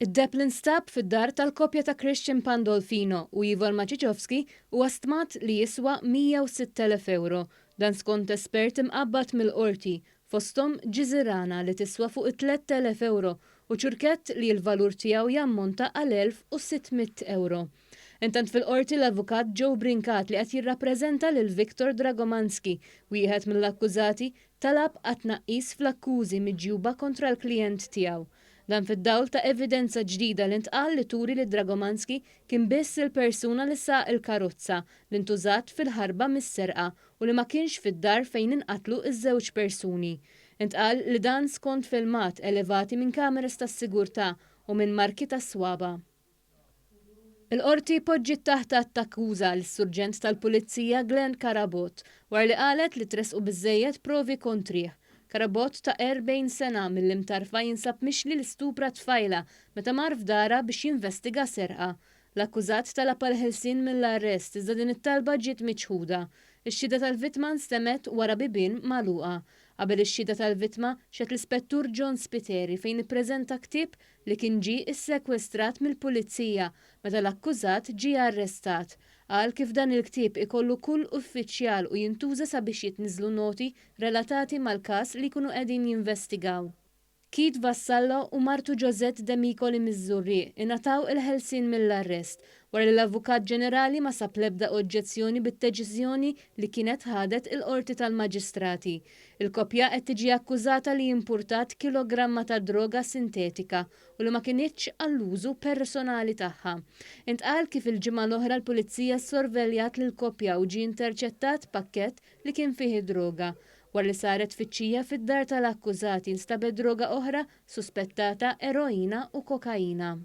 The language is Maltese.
Id-deheb li nstab fid-dar tal-koppja ta' Christian Pandolfino u Ivor Maciejowski huwa stmat li jiswa 106,000 ewro. Dan skont espert imqabbad mill-Qorti, fosthom ġiżirana li tiswa fuq it-3,000 ewro u ċurkett li l-valur tiegħu jammonta għal 1,600 ewro. Intant fil-Qorti l-Avukat Joe Brincat li qed jirrappreżenta lil Viktor Dragomanski, wieħed mill-akkużati, talab għat-tnaqqis fl-akkużi miġjuba kontra l-klijent tiegħu. Dan fid-dawl ta' evidenza ġdida li ntqal li turi li Dragomanski kien biss il-persuna li saq il-karozza li ntużat fil-ħarba mis-serqa u li ma kienx fid-dar fejn inqatlu ż-żewġ persuni. Intqal li dan skont filmat elevati minn kameras tas-sigurtà u minn marki tas-swaba'. Il-Qorti poġġiet taħt att t'akkuża lis-Surġent tal-Pulizija Glenn Carabott wara li qalet li tressqu biżżejjed provi kontrih. Carabott ta' 40 sena mill-Imtarfa jinsab mixli li stupra tfajla meta mar f'darha biex jinvestiga serqa. L-akkużat talab għall-ħelsien mill-arrest iżda din it-talba ġiet miċħuda. Ix-xhieda tal-vittma nstemgħet wara bibien magħluqa. Qabel ix-xhieda tal-vittma, xehed l-Ispettur John Spiteri fejn ippreżenta ktieb li kien ġie issekwestrat mill-Pulizija meta l-akkużat ġie arrestat. Qal kif dan il-ktieb ikollu kull uffiċjal u jintuża sabiex jitniżżlu noti relatati mal-każ li jkunu qegħdin jinvestigaw. Keith Vassallo u martu Josette Demicoli miż-Żurrieq ingħataw il-ħelsien mill-arrest wara li l-Avukat Ġenerali ma sab l-ebda oġġezzjoni bid-deċiżjoni li kienet ħadet il-Qorti tal-Maġistrati. Il-koppja qed tiġi akkużata li impurtat kilogramma ta' droga sintetika u li ma kinitx għall-użu personali tagħha. Intqal kif il-ġimgħa l-oħra l-Pulizija ssorveljat lill-koppja u ġie interċettat pakkett li kien fih id-droga. Wara li saret tfittxija fid-dar tal-akkużati nstabet droga oħra suspettata eroina u kokaina.